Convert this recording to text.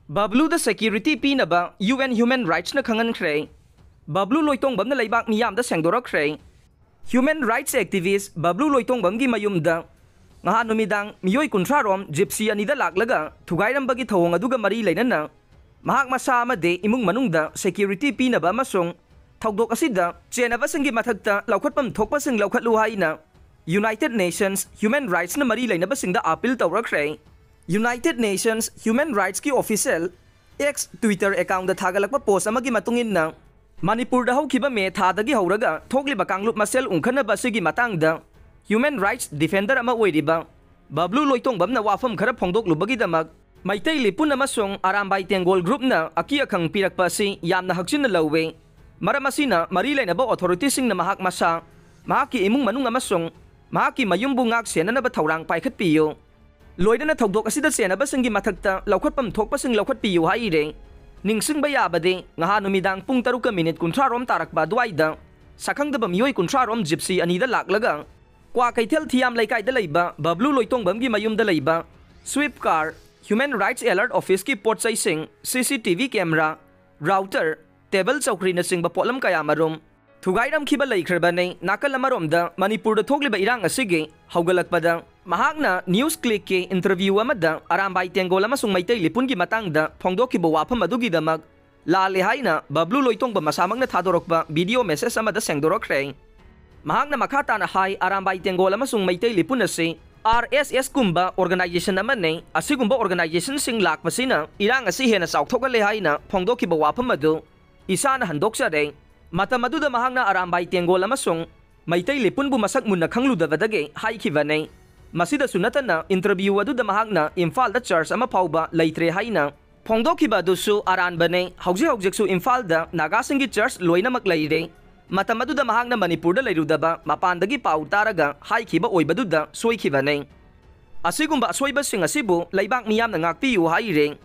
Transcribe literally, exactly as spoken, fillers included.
ꯕꯕ꯭ꯂꯨꯗ security ꯄꯤꯅꯕ U N human ꯔꯥꯏꯠꯁꯅ ꯈꯪꯍꯟꯈ꯭ꯔꯦ꯫ ꯕꯕ꯭ꯂꯨ ꯂꯣꯏꯇꯣꯡꯕꯝꯅ ꯂꯩꯕꯥꯛ ꯃꯤꯌꯥꯝꯗ ꯁꯦꯡꯗꯣꯔꯛꯈ꯭ꯔꯦ꯫ ꯍ꯭ꯌꯨꯃꯦꯟ ꯔꯥꯏꯠꯁ ꯑꯦꯛꯇꯤꯚꯤꯁ ꯕꯕ꯭ꯂꯨ ꯂꯣꯏꯇꯣꯡꯕꯝꯒꯤ ꯃꯌꯨꯝꯗ ꯉꯍꯥꯟ ꯅꯨꯃꯤꯗꯥꯡ ꯃꯤꯑꯣꯏ ꯀꯨꯟꯊ꯭ꯔꯥ ꯔꯣꯝ ꯖꯤꯞꯁꯤ ꯑꯅꯤꯗ ꯂꯥꯛꯂꯒ ꯊꯨꯒꯥꯏꯔꯝꯕꯒꯤ ꯊꯧꯑꯣꯡ ꯑꯗꯨꯒ ꯃꯔꯤ ꯂꯩꯅꯅ ꯃꯍꯥꯛ ꯃꯁꯥ ꯑꯃꯗꯤ ꯏꯃꯨꯡ ꯃꯅꯨꯡꯗ ꯁꯦꯀ꯭ꯌꯨꯔꯤꯇꯤ ꯄꯤꯅꯕ ꯑꯃꯁꯨꯡ ꯊꯧꯗꯣꯛ ꯑꯁꯤꯗ ꯆꯦꯟꯅꯕꯁꯤꯡꯒꯤ ꯃꯊꯛꯇ ꯂꯧꯈꯠꯐꯝ ꯊꯣꯛꯄꯁꯤꯡ ꯂꯧꯈꯠꯂꯨ ꯍꯥꯏꯅ ꯌꯨꯅꯥꯏꯇꯦꯗ ꯅꯦꯁꯟꯁ ꯍ꯭ꯌꯨꯃꯦꯟ ꯔꯥꯏꯠꯁꯅ ꯃꯔꯤ ꯂꯩꯅꯕꯁꯤꯡꯗ ꯑꯥꯄꯤꯜ ꯇꯧꯔꯛꯈ꯭ꯔꯦ꯫ ꯌꯨꯅꯥꯏꯇꯦꯗ ꯅꯦꯁꯟꯁ ꯍ꯭ꯌꯨꯃꯦꯟ ꯔꯥꯏꯠꯁꯀꯤ ꯑꯣꯐꯤꯁꯤꯌꯦꯜ ꯑꯦꯛꯁ ꯇ꯭ꯋꯤꯇꯔ ꯑꯦꯀꯥꯎꯟꯗ ꯊꯥꯒꯠꯂꯛꯄ ꯄꯣꯁ ꯑꯃꯒꯤ ꯃꯇꯨꯡ ꯏꯟꯅ, ꯃꯅꯤꯄꯨꯔꯗ ꯍꯧꯈꯤꯕ ꯃꯦ ꯊꯥꯗꯒꯤ ꯍꯧꯔꯒ ꯊꯣꯛꯂꯤꯕ ꯀꯥꯡꯂꯨꯞ ꯃꯁꯦꯜ ꯎꯪꯈꯠꯅꯕ ꯑꯁꯤꯒꯤ ꯃꯇꯥꯡꯗ ꯍ꯭ꯌꯨꯃꯦꯟ ꯔꯥꯏꯠꯁ ꯗꯤꯐꯦꯟꯗꯔ ꯑꯃ ꯑꯣꯏꯔꯤꯕ ꯕꯕ꯭ꯂꯨ ꯂꯣꯏꯇꯣꯡꯕꯝꯅ ꯋꯥꯐꯝ ꯈꯔ ꯐꯣꯡꯗꯣꯛꯂꯨꯕꯒꯤꯗꯃꯛ ꯃꯩꯇꯩ ꯂꯤꯄꯨꯟ ꯑꯃꯁꯨꯡ ꯑꯔꯥꯝꯕꯥꯏ ꯇꯦꯡꯒꯣꯜ ꯒ꯭ꯔꯨꯞꯅ ꯑꯀꯤ ꯑꯈꯪ ꯄꯤꯔꯛꯄ ꯑꯁꯤ ꯌꯥꯝꯅ ꯍꯛꯆꯤꯟꯅ ꯂꯧꯋꯦ꯫ ꯃꯔꯝ ꯑꯁꯤꯅ ꯃꯔꯤ ꯂꯩꯅꯕ ꯑꯣꯊꯣꯔꯤꯇꯤꯁꯤꯡꯅ ꯃꯍꯥꯛ ꯃꯁꯥ, ꯃꯍꯥꯛꯀꯤ ꯏꯃꯨꯡ ꯃꯅꯨꯡ ꯑꯃꯁꯨꯡ ꯃꯍꯥꯛꯀꯤ ꯃꯌꯨꯝꯕꯨ ꯉꯥꯛ ꯁꯦꯟꯅꯅꯕ ꯊꯧꯔꯥꯡ ꯄꯥꯏꯈꯠꯄꯤꯌꯨ꯫ ꯂꯣꯏꯅꯅ ꯊꯧꯗꯣꯛ ꯑꯁꯤꯗ ꯆꯦꯟꯅꯕꯁꯤꯡꯒꯤ ꯃꯊꯛꯇ ꯂꯧꯈꯠꯐꯝ ꯊꯣꯛꯄꯁꯤꯡ ꯂꯧꯈꯠꯄꯤꯌꯨ ꯍꯥꯏꯔꯦ꯫ ꯅꯤꯡꯁꯤꯡꯕ ꯌꯥꯕꯗꯤ, ꯉꯍꯥꯟ ꯅꯨꯃꯤꯗꯥꯡ ꯄꯨꯡ ꯇꯔꯨꯛꯀ ꯃꯤꯅꯤꯠ ꯀꯨꯟꯊ꯭ꯔꯥ ꯔꯣꯝ ꯇꯥꯔꯛꯄ ꯑꯗꯨꯋꯥꯏꯗ ꯁꯛꯈꯪꯗꯕ ꯃꯤꯑꯣꯏ ꯀꯨꯟꯊ꯭ꯔꯥ ꯔꯣꯝ ꯖꯤꯞꯁꯤ ꯑꯅꯤꯗ ꯂꯥꯛꯂꯒ ꯀ꯭ꯋꯥꯀꯩꯊꯦꯜ ꯊꯤꯌꯥꯝ ꯂꯩꯀꯥꯏꯗ ꯂꯩꯕ ꯕꯕ꯭ꯂꯨ ꯂꯣꯏꯇꯣꯡꯕꯝꯒꯤ ꯃꯌꯨꯝꯗ ꯂꯩꯕ swift car, human rights alert ꯑꯣꯐꯤꯁꯀꯤ ꯄꯣꯠ ꯆꯩꯁꯤꯡ, C C T V camera, router, table ꯆꯧꯀ꯭ꯔꯤꯅꯆꯤꯡꯕ ꯄꯣꯠꯂꯝ ꯀꯌꯥ ꯃꯔꯨꯝ ꯊꯨꯒꯥꯏꯔꯝꯈꯤꯕ ꯂꯩꯈ꯭ꯔꯕꯅꯤ꯫ ꯅꯥꯀꯜ ꯑꯃꯔꯣꯝꯗ ꯃꯅꯤꯄꯨꯔꯗ ꯊꯣꯛꯂꯤꯕ ꯏꯔꯥꯡ ꯑꯁꯤꯒꯤ ꯍꯧꯒꯠꯂꯛꯄꯗ ꯃꯍꯥꯛꯅ ꯅ꯭ꯌꯨꯁ ꯀ꯭ꯂꯤꯛꯀꯤ ꯏꯟꯇꯔꯚ꯭ꯌꯨ ꯑꯃꯗ ꯑꯔꯥꯝꯕꯥꯏ ꯇꯦꯡꯒꯣꯜ ꯑꯃꯁꯨꯡ ꯃꯩꯇꯩ ꯂꯤꯄꯨꯟꯒꯤ ꯃꯇꯥꯡꯗ ꯐꯣꯡꯗꯣꯛꯈꯤꯕ ꯋꯥꯐꯝ ꯑꯗꯨꯒꯤꯗꯃꯛ ꯂꯥꯜꯂꯦ ꯍꯥꯏꯅ ꯕꯕ꯭ꯂꯨ ꯂꯣꯏꯇꯣꯡꯕꯝ ꯃꯁꯥꯃꯛꯅ ꯊꯥꯗꯣꯔꯛꯄ ꯚꯤꯗꯤꯑꯣ ꯃꯦꯁꯦꯖ ꯑꯃꯗ ꯁꯦꯡꯗꯣꯔꯛꯈ꯭ꯔꯦ꯫ ꯃꯍꯥꯛꯅ ꯃꯈꯥ ꯇꯥꯅ ꯍꯥꯏ, ꯑꯔꯥꯝꯕꯥꯏ ꯇꯦꯡꯒꯣꯜ ꯑꯃꯁꯨꯡ ꯃꯩꯇꯩ ꯂꯤꯄꯨꯟ ꯑꯁꯤ ꯑꯥꯔ ꯑꯦꯁ ꯑꯦꯁ ꯀꯨꯝꯕ ꯑꯣꯔꯒꯅꯥꯏꯖꯦꯁꯟ ꯑꯃꯅꯤ꯫ ꯑꯁꯤꯒꯨꯝꯕ ꯑꯣꯔꯒꯅꯥꯏꯖꯦꯁꯟꯁꯤꯡ ꯂꯥꯛꯄꯁꯤꯅ ꯏꯔꯥꯡ ꯑꯁꯤ ꯍꯦꯟꯅ ꯆꯥꯎꯊꯣꯛꯍꯜꯂꯦ ꯍꯥꯏꯅ ꯐꯣꯡꯗꯣꯛꯈꯤꯕ ꯋꯥꯐꯝ ꯑꯗꯨ ꯏꯁꯥꯅ ꯍꯟꯗꯣꯛꯆꯔꯦ꯫ ꯃꯇꯝ ꯑꯗꯨꯗ ꯃꯍꯥꯛꯅ ꯑꯔꯥꯝꯕꯥꯏ ꯇꯦꯡꯒꯣꯜ ꯑꯃꯁꯨꯡ ꯃꯩꯇꯩ ꯂꯤꯄꯨꯟꯕꯨ ꯃꯁꯛ ꯃꯨꯟꯅ ꯈꯪꯂꯨꯗꯕꯗꯒꯤ ꯍꯥꯏꯈꯤꯕꯅꯤ꯫ ꯃꯁꯤꯗꯁꯨ ꯅꯠꯇꯅ, ꯏꯟꯇꯔꯚ꯭ꯌꯨ ꯑꯗꯨꯗ ꯃꯍꯥꯛꯅ ꯏꯝꯐꯥꯜꯗ ꯆꯔꯆ ꯑꯃ ꯐꯥꯎꯕ ꯂꯩꯇ꯭ꯔꯦ ꯍꯥꯏꯅ ꯐꯣꯡꯗꯣꯛꯈꯤꯕ ꯑꯗꯨꯁꯨ ꯑꯔꯥꯟꯕꯅꯤ꯫ ꯍꯧꯖꯤꯛ ꯍꯧꯖꯤꯛꯁꯨ ꯏꯝꯐꯥꯜꯗ ꯅꯥꯒꯥꯁꯤꯡꯒꯤ ꯆꯔꯆ ꯂꯣꯏꯅꯃꯛ ꯂꯩꯔꯦ꯫ ꯃꯇꯝ ꯑꯗꯨꯗ ꯃꯍꯥꯛꯅ ꯃꯅꯤꯄꯨꯔꯗ ꯂꯩꯔꯨꯗꯕ, ꯃꯄꯥꯟꯗꯒꯤ ꯄꯥꯎ ꯇꯥꯔꯒ ꯍꯥꯏꯈꯤꯕ ꯑꯣꯏꯕꯗꯨꯗ ꯁꯣꯏꯈꯤꯕꯅꯤ꯫ ꯑꯁꯤꯒꯨꯝꯕ ꯑꯁꯣꯏꯕꯁꯤꯡ ꯑꯁꯤꯕꯨ ꯂꯩꯕꯥꯛ ꯃꯤꯌꯥꯝꯅ ꯉꯥꯛꯄꯤꯌꯨ ꯍꯥꯏꯔꯦ꯫